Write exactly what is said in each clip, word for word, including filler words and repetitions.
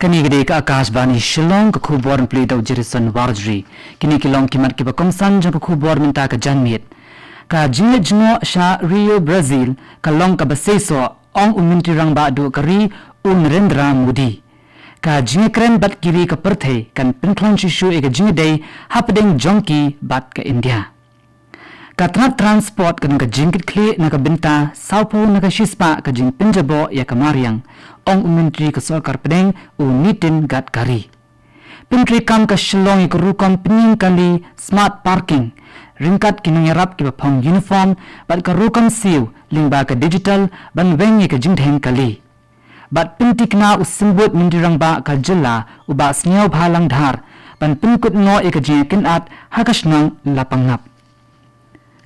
Kane ka dei ka Akashvani Shillong, ka khubor pule da u Jerison Warjri. Kine ki long ki mat kiba kongsan jong ka khubor mynta ka janmiet. Ka jingïaid jngoh sha Rio, Brazil, ka long kaba seisoh, ong u Myntri Rangbah Duh ka ri, u Narendra Modi. Ka jingïakren bad ki ri ka pyrthei kan pynkhlaiñ shuh shuh ïa ka jingïadei hapdeng jong ki bad ka India. Ka tnat transport ka don ka jingkitkhlieh na ka bynta sawphew na ka shispah ka jingpynjaboh ïa ka mariang, ong u Myntri ka Sorkar Pdeng, u Nitin Gadkari. Pyntreikam ka Shillong ïa ka rukom pynïeng kali, smart parking, ryngkat ki nongïarap kiba phong uniform bad ka rukom siew lyngba ka digital ban weng ïa ka jingdheng kali. Bad pynthikna u Symbud Myntri Rangbah ka jylla, u Bah Sniawbhalang Dhar, ban pynkut noh ïa ka jingïakynad ha ka shnong Lapangap.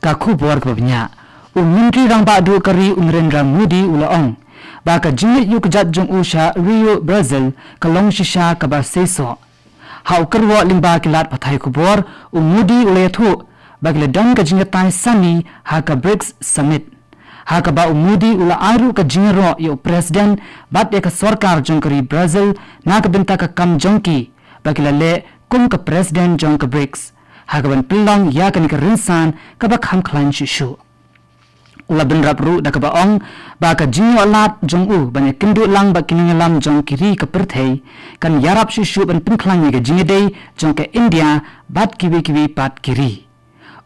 Ka khubor kaba bniah. U Myntri Rangbah Duh ka ri, u Narendra Modi, u la ong ba ka jingïaid ïuh kjat jong u sha Rio, Brazil, ka long shisha kaba seisoh. Ha u kyrwoh lyngba ki lad pathai khubor, u Modi u la ïathuh ba ki la don ka jingïatai sani ha ka BRICS Summit, ha kaba u Modi u la ai ruh ka jingïaroh ïa u President bad ïa ka sorkar jong ka ri Brazil na ka bynta ka kam jong ki ba ki la leh kum ka President jong ka BRICS, ha kaban pynlong ïa kane ka rynsan kaba kham khlaiñ shuh shuh. U la bynrap ruh da kaba ong ba ka jingïoh lad jong u ban ïakynduh lang bad ki nongïalam jong ki ri ka pyrthei kan ïarap shuh shuh ban pynkhlaiñ ïa ka jingïadei jong ka India bad kiwei kiwei pat ki ri.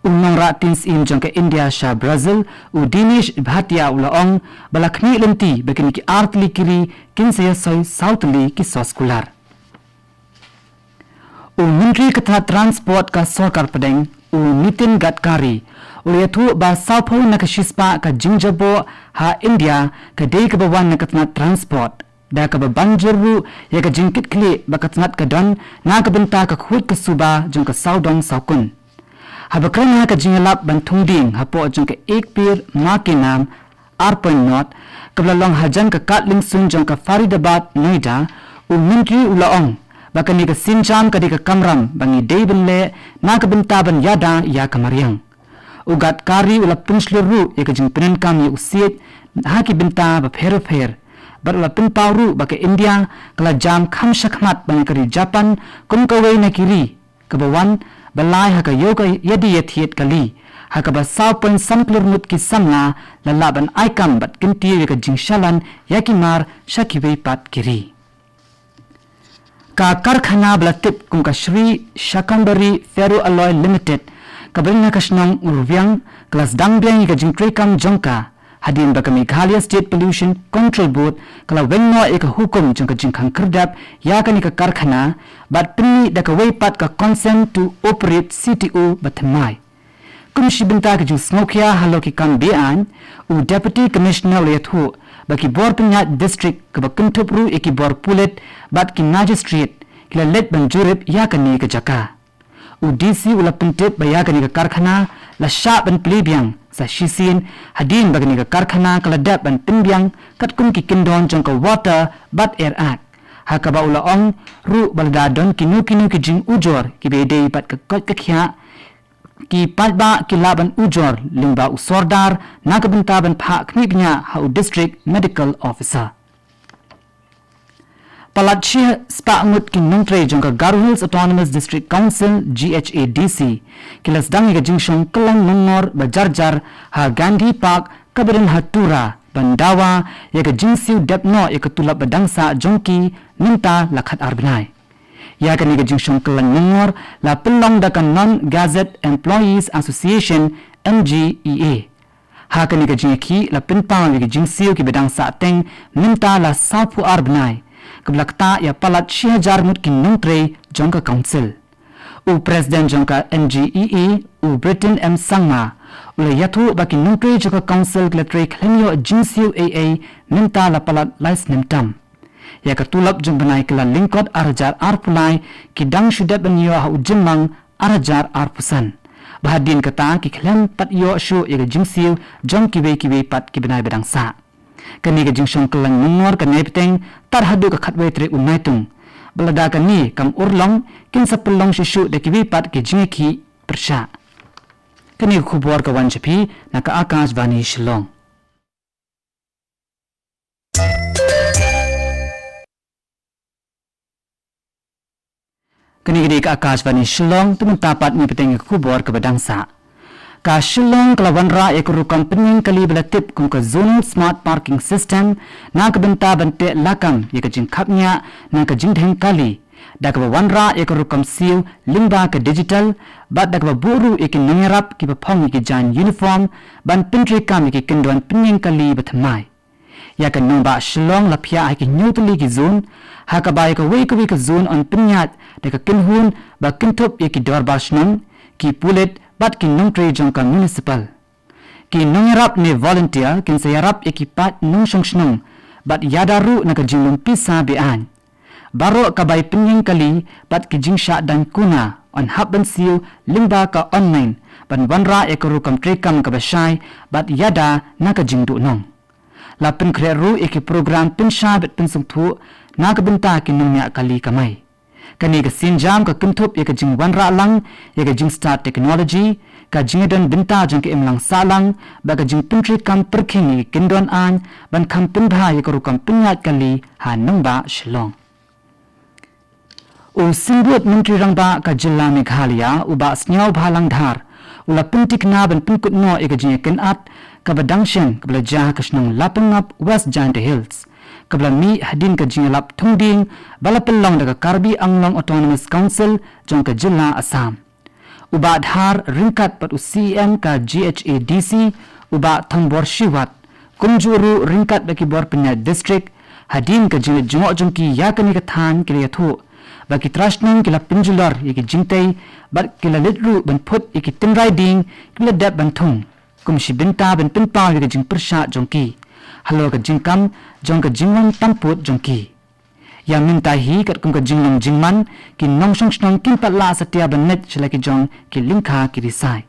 U nongrah tien syiem jong ka India sha Brazil, u Dinesh Bhatia, u la ong ba la khmih lynti ba kine ki ar tylli ki ri kin sa ïasoi saw tylli ki soskular. U Myntri ka tnat transport ka Sorkar Pdeng, u Nitin Gadkari, u la ïathuh ba sawphew na ka shispah ka jingjaboh ha India ka dei kaba wan na ka tnat transport, da kaba ban jur ruh ïa ka jingkitkhlieh ba ka tnat ka don na ka bynta ka khuid ka suba jong ka sawdong sawkun. Haba kren ha ka jingïalap ban thung dieng hapoh jong ka Ek Ped Maa Ke Naam ar point nought, kaba la long hajan ka kad lyngsun jong ka Faridabad, Noida, u Myntri u la ong ba kane ka sienjam ka dei ka kamram ba ngi dei ban leh na ka bynta ban ïada ïa ka mariang. U Gadkari u la pynshlur ruh ïa ka jingpyndonkam ïa u siej ha ki bynta bapher bapher, bad u la pynpaw ruh ba ka India ka la jam kham shakhmat bad ka ri Japan kum kawei na ki ri kaba wan ba lai ha ka ïew ka ïadie ïathied kali, ha kaba saw point san klur ngut ki samla la lah ban ai kam bad kyntiew ïa ka jingshalan ïa ki mar sha kiwei pat ki ri. Ka karkhana ba la tip kum ka Shree Shakambari Ferro Alloy Limited, kaba don ha ka shnong Urwiang, ka la sdang biang ïa ka jingtreikam jong ka, hadien ba ka Meghalaya State Pollution Control Board ka la weng noh ïa ka hukum jong ka jingkhang khyrdep ïa kane ka karkhana, bad pynmih da kawei pat ka Consent to Operate, C T O, ba thymmai. Kum shi bynta ka jingsngewkhia halor ki kam be-aiñ, u Deputy Commissioner u la ïathuh ba ki bor pynïaid district, kaba kynthup ruh ïa ki bor pulit bad ki magistrate, ki la leit ban jurip ïa kane ka jaka. U D C u la pyntip ba ïa kane ka karkhana la shah ban plie biang sa shisien, hadien ba kane ka karkhana ka la dep ban pynbiang katkum ki kyndon jong ka Water bad Air Act, ha kaba u la ong ruh ba lada don kino kino ki jingujor kiba ïadei bad ka koit ka khiah, ki paidbah ki lah ban ujor lyngba u sordar na ka bynta ban phah khmih bniah ha u District Medical Officer. Palat shispah ngut ki nongtrei jong ka Garo Hills Autonomous District Council, G H A D C, ki la sdang ïa ka jingshong kylleng mongor ba jar jar ha Gandhi Park, kaba don ha Tura, ban dawa ïa ka jingsiew dep noh ïa ka tulop ba dang sah jong ki mynta la khatar bnai. Ïa kane ka jingshong kylleng mongor la pynlong da ka Non Gazette Employees Association, N G E A. Ha kane ka jingïakhih la pynpaw ïa ka jingsiew kiba dang sah teng mynta la sawphew ar bnai, kaba la ktah ïa palat shi hajar ngut ki nongtrei jong ka council. U President jong ka N G E A, u Britain M Sangma, u la ïathuh ba ki nongtrei jong ka council ki la trei khlem ïoh jingsiew ei ei mynta la palat lai snem tam. Ïa ka tulop jong bnai ki la lyngkot ar hajar arphew lai, ki dang shu dep ban ïoh ha u Jymmang ar hajar arphew san. Ba hadien kata ki khlem pat ïoh shuh ïa ka jingsiew jong kiwei kiwei pat ki bnai ba dang sah. Kane ka jingshong kylleng mongor ka nai bteng tar haduh ka khatwei tarik u Naitung. Ba lada kane kam urlong, kin sa pynlong shuh shuh da kiwei pat ki jingïakhih pyrshah. Kane ka khubor ka wan sha phi na ka Akashvani Shillong. Kane ka dei ka Akashvani Shillong, te mynta pat ngin ïa bteng ïa ka khubor kaba dang sah. Ka Shillong ka la wanrah ïa ka rukom pynïeng kali ba la tip kum ka Zonal Smart Parking System na ka bynta ban teh lakam ïa ka jingkhapngiah na ka jingdheng kali, da kaba wanrah ïa ka rukom siew lyngba ka digital, bad da kaba buh ruh ïa ki nongïarap kiba phong ïa ki jaiñ uniform ban pyntreikam ïa ki kyndon pynïeng kali ba thymmai. Ïa ka nongbah Shillong la phiah ha ki hynñiew tylli ki zone, ha kaba ïa kawei kawei ka zone yn pynïaid da ka kynhun ba kynthup ïa ki dorbar shnong, ki pulit bad ki nongtrei jong ka municipal. Ki nongïarap ne volunteer kin sa ïarap ïa ki paid nongshong shnong bad ïada ruh na ka jinglum pisa be-aiñ. Baroh ka bai pynïeng kali bad ki jingshah daiñ kuna yn hap ban siew lyngba ka online ban wanrah ïa ka rukom treikam kaba shai bad ïada na ka jingduhnong. La pynkhreh ruh ïa ki program pynshai bad pynsngewthuh na ka bynta ki nongñiah kali kamai. Kane ka sienjam ka kynthup ïa ka jingwanrah lang ïa ka jingstad technology, ka jingïadon bynta jong ka imlang sahlang, bad ka jingpyntreikam pyrkhing ïa ki kyndon aiñ ban kham pynbha ïa ka rukom pynïaid kali ha nongbah Shillong. U Symbud Myntri Rangbah ka jylla Meghalaya, u Bah Sniawbhalang Dhar, u la pynthikna ban pynkut noh ïa ka jingïakynad kaba dang shen kaba la jia ha ka shnong Lapangap, West Jaintia Hills, kaba la mih hadien ka jingïalap thungdieng ba la pynlong da ka Karbi Anglong Autonomous Council jong ka jylla Assam. U Bah Dhar ryngkat bad u C E M ka G H A D C, u Bah Thombor Shiwat, kumjuh ruh ryngkat bad ki bor pynïaid district, hadien ka jingleit jngoh jong ki ïa kane ka thaiñ, ki la ïathuh ba ki trai shnong ki la pynjulor ïa ki jingtei bad ki la leit ruh ban phut ïa ki tynrai dieng kiba la dep ban thung, kum shi bynta ban pynpaw ïa ka jingpyrshah jong ki halor ka jingkam jong ka jingwan tampud jong ki. Ïa mynta hi, katkum ka jinglong jingman, ki nongshong shnong kim pat lah satia ban leit sha la ki jong ki lyngkha ki risai.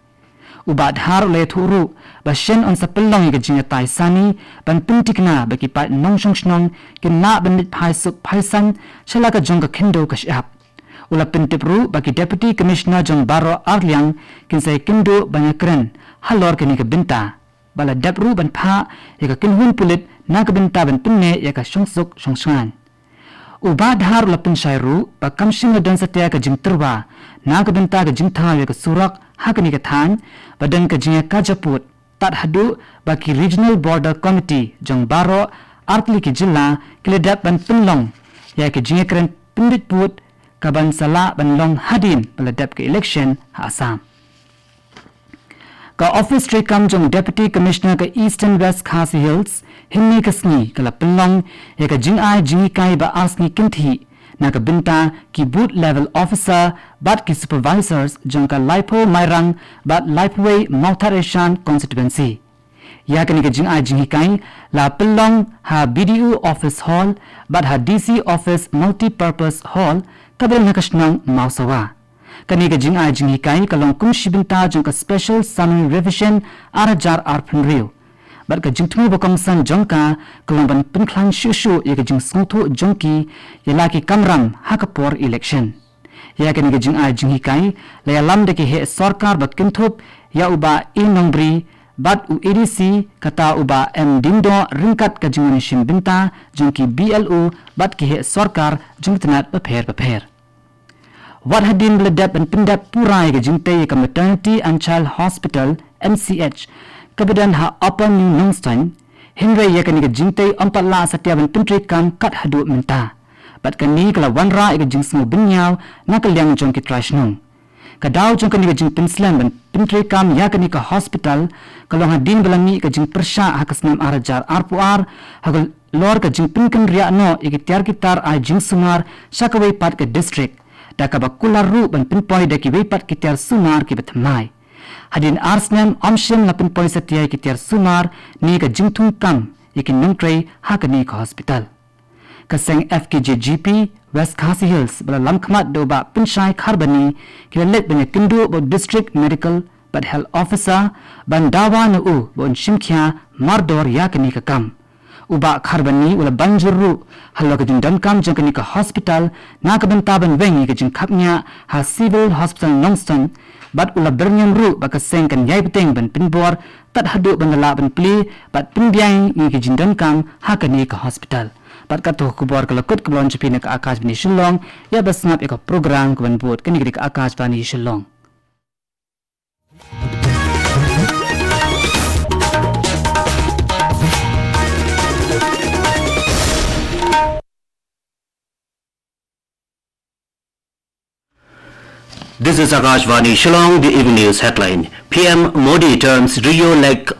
U Bah Dhar u la ïathuh ruh ba shen yn sa pynlong ïa ka jingïatai sani ban pynthikna ba ki paid nongshong shnong kin lah ban leit phai suk phai saiñ sha la ka jong ka khyndew ka shyiap. U la pyntip ruh ba ki Deputy Commissioner jong baroh arliang kin sa ïakynduh ban ïakren halor kane ka bynta, ba la dep ruh ban phah ïa ka kynhun pulit na ka bynta ban pynneh ïa ka shongsuk shongshngaiñ. U Bah Dhar u la pynshai ruh ba kam shym la don satia ka jingtyrwa na ka bynta ka jingthaw ïa ka surok ha kane ka thaiñ, ba don ka jingïakajia pud, tad haduh ba ki Regional Border Committee jong baroh artylli ki jylla ki la dep ban pynlong ïa ka jingïakren pynbeit pud, kaban sa lah ban long hadien ba la dep ka election ha Assam. Ka Office treikam jong Deputy Commissioner ka Eastern West Khasi Hills, hynne ka sngi ka la pynlong ïa ka jingai jinghikai ba ar sngi kynthih na ka bynta ki Booth Level Officer bad ki Supervisors jong ka Laiphew Mairang bad Laiphewwei Mawthadraishan Constituency. Ïa kane ka jingai jinghikai la pynlong ha B D O Office Hall bad ha D C Office Multipurpose Hall, kaba don ha ka shnong Mawsawa. Kane ka jingai jinghikai ka long kum shi bynta jong ka Special Summary Revision ar hajar arphew hynriew. Bad ka jingthmu ba kongsan jong ka ka long ban pynkhlaiñ shuh shuh ïa ka jingsngewthuh jong ki ïa la ki kamram ha ka por election. Ïa kane ka jingai jinghikai la ïalam da ki heh sorkar ba kynthup, ïa u Bah E Nongbri bad u A D C, kata u Bah M Diengdoh, ryngkat ka jingwan shim bynta jong ki B L O bad ki heh sorkar jong ki tnat bapher bapher. Wat hadien ba la dep ban pyndep pura ïa ka jingtei ïa ka Maternity and Child Hospital, M C H, kaba don ha Upper New Nongstoiñ, hynrei ïa kane ka jingtei ym pat lah satia ban pyntreikam kat haduh mynta. Bad kane ka la wanrah ïa ka jingsngew bynñiaw na ka liang jong ki trai shnong. Ka daw jong kane ka jingpynslem ban pyntreikam ïa kane ka hospital ka long hadien ba la mih ka jingpyrshah ha ka snem ar hajar arphew ar, ha ka lor ka jingpynkynriah noh ïa ki tiar ki tar ai jingsumar sha kawei pat ka district, da kaba kular ruh ban pynpoi da kiwei pat ki tiar sumar kiba thymmai. Hadien ar snem ym shym la pynpoi satia ïa ki tiar sumar ne ka jingthung kam ïa ki nongtrei ha kane ka hospital. Ka seng F K J G P West Khasi Hills, ba la lamkhmat da u Bah Pynshai Kharbani, ki la leit ban ïakynduh bad u District Medical bad Health Officer ban dawa na u ba un shim khia mardor ïa kane ka kam. U Bah Kharbani u la ban jur ruh halor ka jingdonkam jong kane ka hospital na ka bynta ban weng ïa ka jingkhapngiah ha Civil Hospital Nongstoiñ, bad u la byrngem ruh ba ka seng kan ïai bteng ban pynbor tad haduh ban da lah ban plie bad pynbiang ïa ka jingdonkam ha kane ka hospital. Bad katto ka khubor ka la kut ka ban wan sha phi na ka Akashvani Shillong, ïa ba sngap ïa ka program ka ban bud. Kane ka dei ka Akashvani Shillong. This is Akashvani Shillong, the evening news headline. P M Modi turns Rio lake